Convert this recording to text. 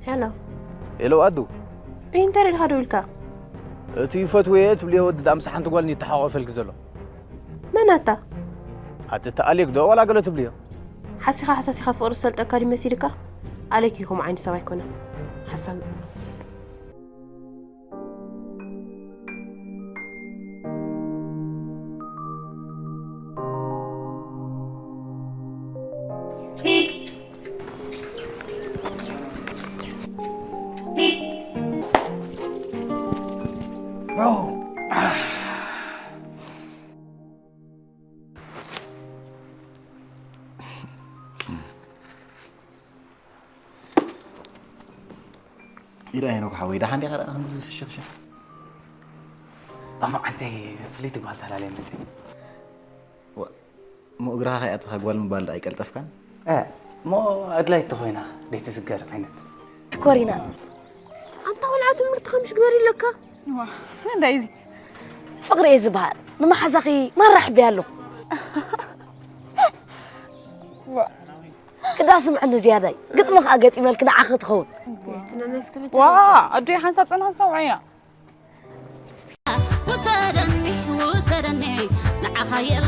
ሄሎ። ሄሎ ኣዱ። እንታይ ኢልካ ደው ኢልካ? እቲ ይፈትወ እየ ትብልዮ ወዲ ዳኣ ምስ ሓንቲ ጓል ይተሓቋፈልክ ዘሎ። መን ኣታ? ኣቲ ተኣልየክ ዶ ዋላ ገለ ትብልዮ? ሓሲኻ ሓሳሲኻ ፍቕሪ ዝሰልጠካ ድዩ መሲልካ? ኣሌክ እዩ ከምኡ ዓይነት ሰብ ኣይኮነን። ሓሳዊ። ኢዳ ሄኖክ ሓወይ፣ ደሓን ዲኻ ደኣ ክንዲ ዝፍሽኽሽኽ? ኣሞ ዓንተይ ፍልይቲ ጓል ተላለየ መፅእ። ዋ፣ እሞ እግርኻ ከይኣተኻ ጓል ምባል ደኣ ኣይቀልጠፍካን? እ፣ እሞ ኣድላይ ተኾይና ደይትስገር ዓይነት። ኮሪና ኣንታ ቆልዓ ትምህርቲ ከምሽ ግበር ኢለካ። እንታይ እዚ? ፍቕሪ እየ ዝበሃል። ንመሓዛኺ ማራ ሕበያ ኣለኹ። ዋ። ግዳ ስምዕኒ ዝያዳይ ግጥሚ ከዓ ገጢመልኪ ንዓኺ ትኸውን። ዋ፣ ኣዶይ ሓንሳብ ፅንሓ ሰውዓይና። ውሰደኒ ውሰደኒ ንዓኻ የለ